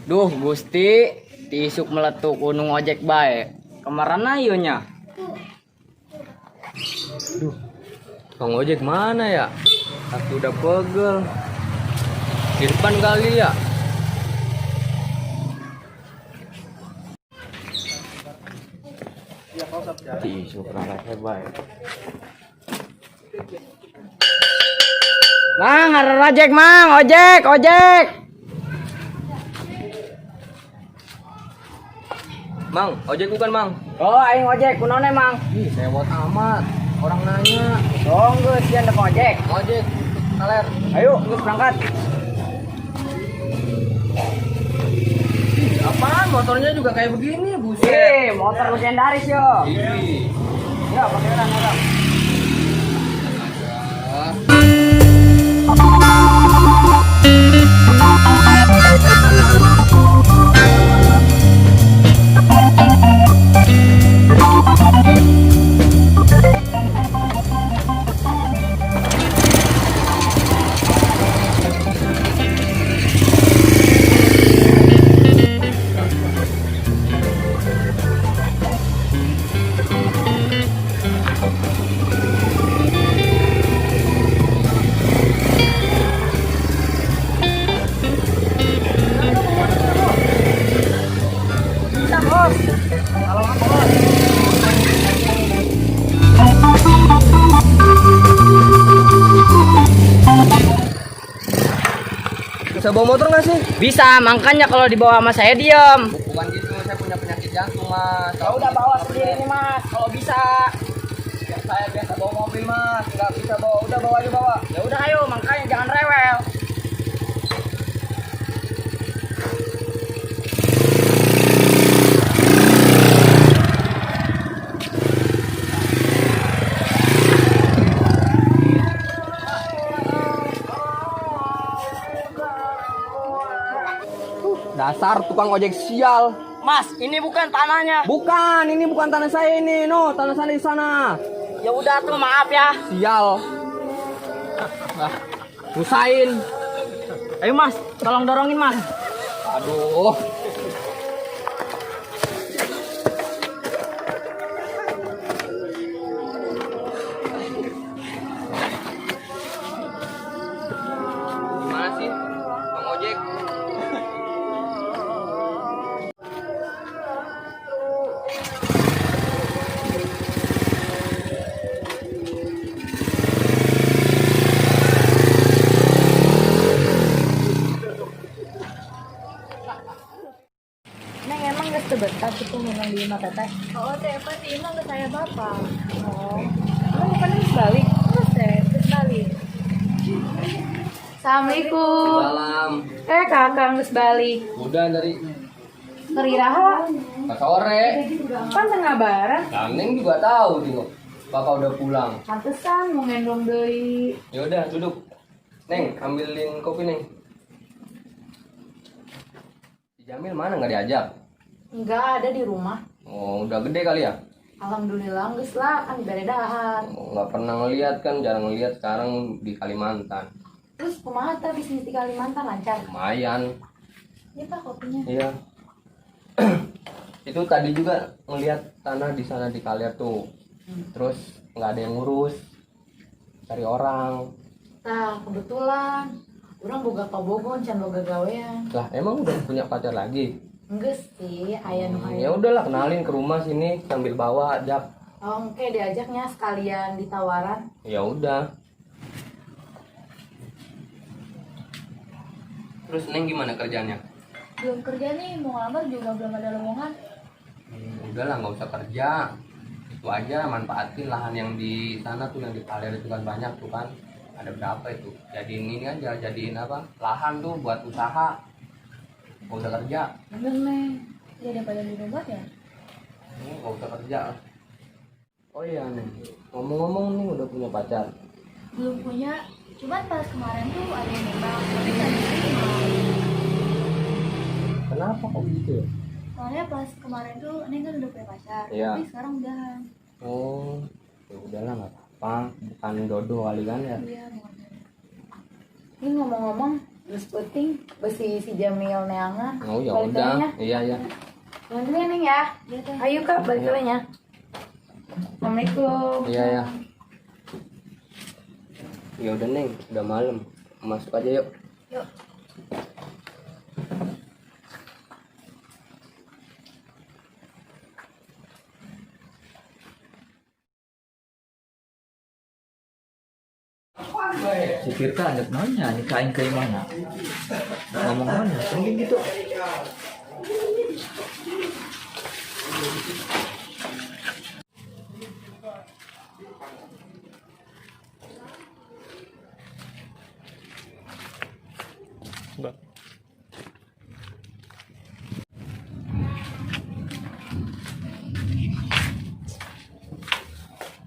Duh, Gusti, ti isuk meletuk gunung ojek bae. Kemarin ayo nya. Duh, tukang ojek mana ya? Aku udah pegel. Di depan kali ya. Tisu rasa baik. Mang, ada ojek, Mang, ojek, ojek. Mang, ojek bukan, Mang? Oh, aing ojek, kunaon emang? Ih, sewot amat. Orang nanya. Oh, geus sieun dek ojek. Ojek, kaler. Ayo, geus berangkat. Ih, apaan motornya juga kayak begini, buset. Eh, motor legendaris yo. Ih. Ya, pakai orang orang. Bisa, Bos. Kalau apa, Bos? Bisa bawa motor nggak sih? Bisa, makanya kalau dibawa sama saya diem. Bukan gitu, saya punya penyakit jantung, Mas. Ya udah bawa sendiri nih, Mas. Kalau bisa. Ya, saya biasa bawa mobil, Mas. Nggak bisa bawa. Udah bawa aja bawa. Ya udah ayo, makanya jangan rewel. Dasar tukang ojek sial. Mas, ini bukan tanahnya. Bukan, ini bukan tanah saya ini. No, tanah saya di sana. Ya udah tuh, maaf ya. Sial. Ah, Nusain. Ayo Mas, tolong dorongin Mas. Aduh. Gimana sih, Bang Ojek? Neng emang geus teu betah kitu ngundang di imah teteh. Oh, teh apa sih emang ke saya bapak. Oh. Emang bukan geus balik? Terus teh, terus balik. Assalamualaikum. Salam. Eh kakak geus balik. Udah dari Keur iraha ke sore. pan tengah barang. Nah, Neng juga tahu tuh. Bapak udah pulang. Pantesan mau ngendong deui. Ya udah, duduk. Neng, ambilin kopi, Neng. Si Jamil mana nggak diajak? Enggak ada di rumah. Oh, udah gede kali ya? Alhamdulillah geus lah kan dibere dahar. Oh, nggak pernah ngeliat kan, jarang ngeliat sekarang di Kalimantan. Terus kumaha tah bisnis di Kalimantan lancar? Lumayan. Ini pak kopinya. Iya. Itu tadi juga ngeliat tanah di sana di Kaler tuh. Terus nggak ada yang ngurus. Cari orang. Nah, kebetulan urang boga kabogoh can boga gawean. Lah, emang udah punya pacar lagi? Enggeus sih, aya nu Ya hayang. udahlah, kenalin ke rumah sini sambil bawa ajak. Oh, oke diajaknya sekalian ditawaran. Ya udah. Terus Neng gimana kerjanya? Belum kerja nih, mau ngelamar juga belum ada lowongan. Udahlah nggak usah kerja. Itu aja manfaatin lahan yang di sana tuh yang di Paler itu kan banyak tuh kan. Ada berapa itu? Jadiin ini aja, jadiin apa? Lahan tuh buat usaha. Nggak usah kerja. Bener nih. Ya daripada di rumah ya. Nggak usah kerja. Oh iya Neng, ngomong-ngomong nih udah punya pacar. Belum punya, cuman pas kemarin tuh ada yang nembak, tapi nggak diterima. Kok gitu ya? Soalnya pas kemarin tuh Neng kan udah punya pacar, Iya. tapi sekarang udahan. Oh, ya udahlah nggak apa-apa. Bukan jodoh kali kan ya. Iya, bukan. Ini ngomong-ngomong, terus penting besi si Jamil neangan. Oh ya Balik udah. lagi ya. Iya iya. Balik lagi Neng ya. Iya, Teh. Ayo Kak, balik lagi ya. Assalamualaikum. Iya ya. Ya udah Neng, udah malam. Masuk aja yuk. Yuk. Si Tirta andek nanya nikahin ke mana? Ngomong mana? Penting gitu.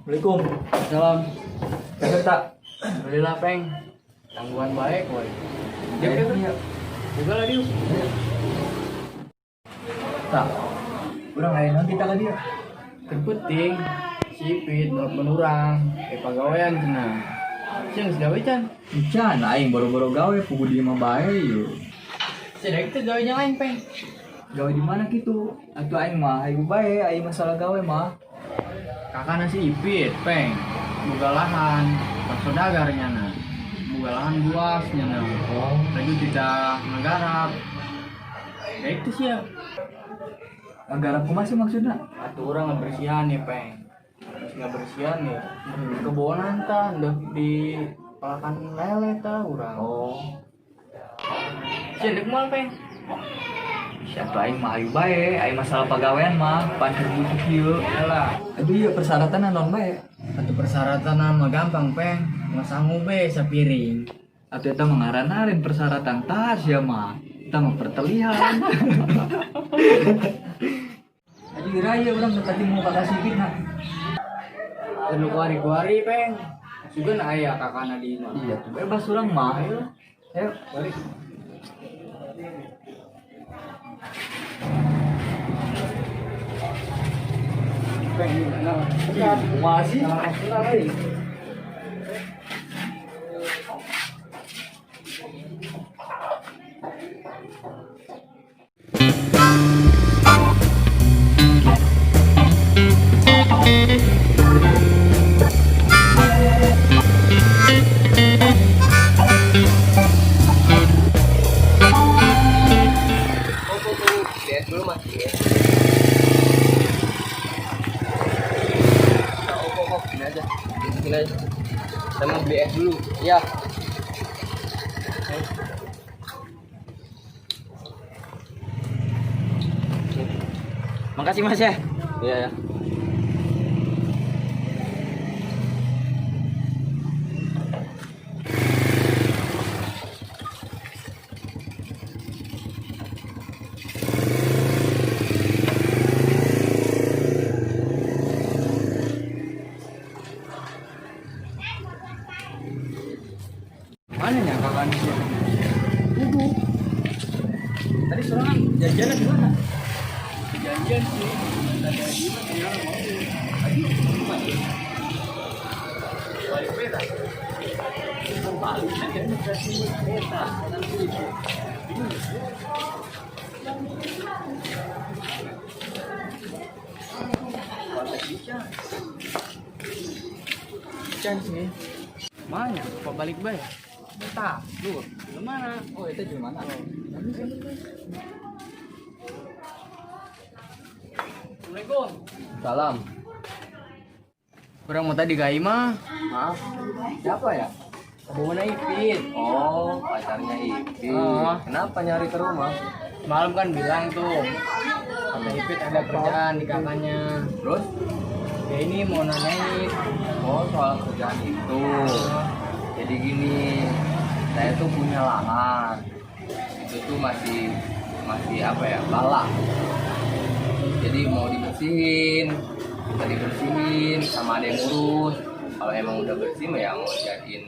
Assalamualaikum. Salam. Tirta. Alhamdulillah, Peng. Tangguhan baik, woi. Dia Dia Juga lah, Diu. Tak. Urang aya naon kita ka dia. Terpenting sipit nelpon urang, pagawean cenah. Sia geus gawe can. Can aing boro-boro gawe pugu di imah bae yeuh. Sia daek teh gawe nya lain, Peng. Gawe di mana kitu? Atuh aing mah hayu bae aing masalah gawe mah. Kakak si Ipit, Peng. Boga lahan, pak saudagar nyana. Boga lahan luas nyana. Oh. Lagi tidak ngegarap. Daek teh sia. Anggaran kumaha sih maksudna? Atuh urang ngebersihan nih, Peng. Terus ngebersihan nih. Kebonan tah ndek di pelakan lele tah urang. Oh. Sia dek moal, Peng. Siapa aing mah hayu bae, aing masalah pagawean mah pan keur butuh kieu. Alah, Aduh ieu persyaratan naon bae? satu persyaratan mah gampang, Peng. Ngasangu be sapiring. Atuh eta mah ngaranna lain persyaratan tas ya mah. Eta mah pertelihan. Aduh raya urang tadi mau kakak sipit nah. Kudu kuari-kuari, Peng. Sugan aya kakana di imah. Iya tuh bebas urang mah. Ayo. Ayo. Balik. Peng, nah. Kumaha sih? Oh, tunggu, tunggu. Lihat dulu Mas. Ya. Nah, oh, oh, oh, gini aja. Gini aja. Saya mau beli es dulu. Iya. Makasih Mas ya. Iya ya. Mana nya kakaknya sih? Tadi sorangan janjian di mana? Janjian sih. Tadi di mana mau. Ayo, mana? Balik beta. Balik aja beta. Can sih. Mana? Apa balik bae? Tah, lu gimana? Oh, itu di mana? Assalamualaikum. Salam. Kurang mau tadi gai mah. Maaf. Siapa ya? Hubungannya Ipit. Oh, pacarnya Ipit. Oh. Kenapa nyari ke rumah? Malam kan bilang tuh. Kata Ipit ada kerjaan di kakaknya. Terus? Ya ini mau nanyain. Oh, soal kerjaan itu. Jadi gini, saya tuh punya lahan. Itu tuh masih masih apa ya? Balak. Jadi mau dibersihin, kita dibersihin sama ada yang ngurus. Kalau emang udah bersih mah ya mau jadiin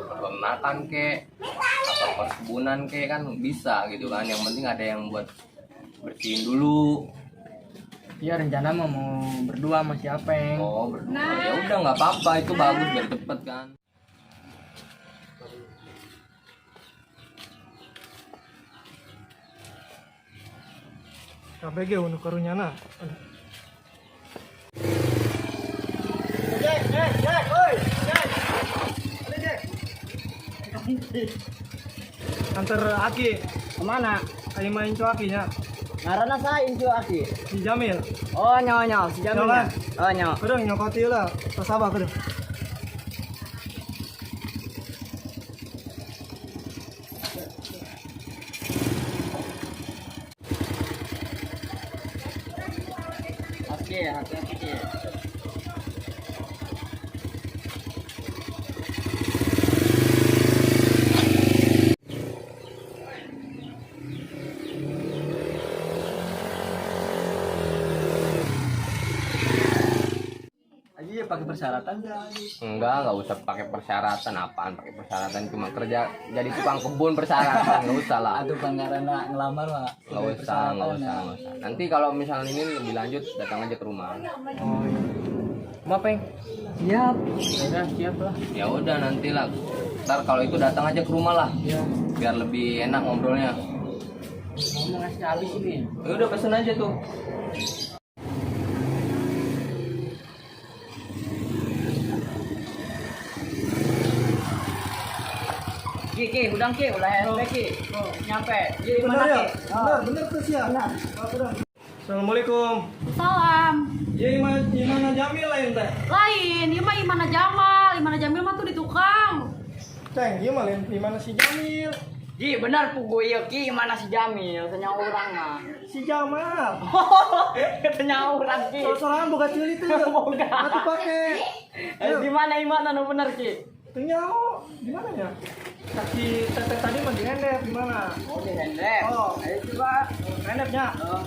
peternakan kek atau perkebunan kek kan bisa gitu kan. Yang penting ada yang buat Bersihin dulu. Iya rencana mah mau berdua sama siapa yang? Oh, berdua. Ya udah nggak apa-apa, itu bagus biar cepet kan. KBG untuk karunyana. Jack, Jack, Jack, oi, Jack. Ada Jack. Antar Aki Kemana? ayo main cu Aki nya. Ngaranna saha incu Aki? Si Jamil. Oh nyawa nyawa si Jamil. Nyawa. nya? Oh nyawa. Kadang nyokoti lah, pasabah kadang. Oke, hati-hati Ki. Aja ya pakai persyaratan enggak? Enggak usah pakai persyaratan apaan pakai persyaratan, cuma kerja jadi tukang kebun persyaratan nggak usah lah. Aduh pangarana ngelamar mah. Nggak usah, nggak usah, nggak usah. Nanti kalau misalnya ini lebih lanjut datang aja ke rumah. Oh iya. Mau peng? Siap. Ya udah siap lah. Ya udah nanti lah. Ntar kalau itu datang aja ke rumah lah. Iya. Biar lebih enak ngobrolnya. Ngomong ngasih habis ini. Ya udah pesen aja tuh. Ki, Ki, udang Ki, ulah hese Ki. Nyampe. Ki, Bener mana ya? Ki? Bener, bener tuh sih ya. Oh, bener. Assalamualaikum. Salam. Ya gimana Jamil lain teh? Lain, ieu mah Imana Jamal, Imana Jamil mah tuh di tukang. Ceng, ieu mah lain gimana si Jamil? Ki, benar pugu ieu Ki, mana si Jamil, tanya urang mah. Si Jamal. Tanya urang Ki. Soal-soalan boga ceuli teu. Boga. Atuh pake. Eh, di mana Imana nu bener Ki? Teu nyaho, gimana ya? Kaki teteh tadi mah di endep gimana? Oh, di hendep. Oh. Ayo coba. Endepnya. Oh.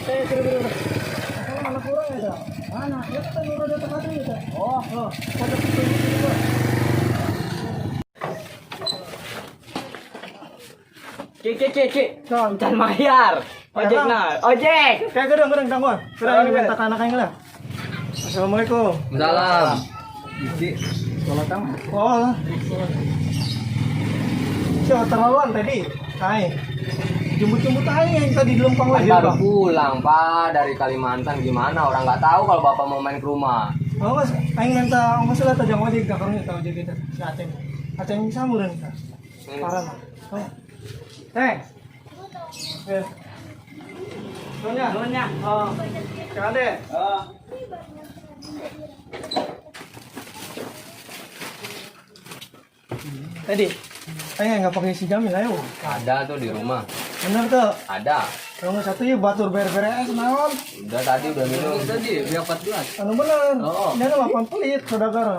Eh, kira kira. Masalah mana kurang ya, Dah? Mana? Ya kita nyuruh dia tengah ya, Dah. Oh, Oh, pojok itu itu juga. Ki, Ki, Ki, Ki. Nah, Can mayar. Ojek nah, ojek. Kayak gedang gedang tangguan. Gedang ini Oke. minta ke anak yang lah. Assalamualaikum. Salam. Iki sholat mah. Oh. Siapa terlaluan tadi? Hai. Jemput-jemput aja yang tadi di lempang Kan lagi. baru pulang Pak dari Kalimantan, gimana orang nggak tahu kalau bapak mau main ke rumah. Oh, mas, aing minta ongkos lah tajang ojek gak karunya tahu ojek itu si Aceng. Aceng samuran ka. Parah lah. Oh. Teh. Eh. Soalnya, Nuhun nya. Oh. jangan deh. Oh. Tadi, aing nggak pakai si Jamil ayo. Ada tuh di rumah. Bener tuh. Ada. Kalau satu ya batur beres-beres naon. Udah tadi udah minum. Tadi biar 14. Anu bener. Oh. Ini ada 8 pelit saudara.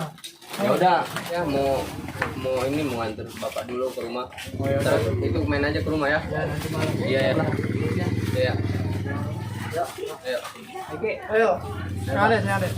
Ya udah, ya mau mau ini mau nganter bapak dulu ke rumah. Terus itu main aja ke rumah ya. Iya ya. Iya. Ayo. Oke. Ayo. Saya ada, saya ada.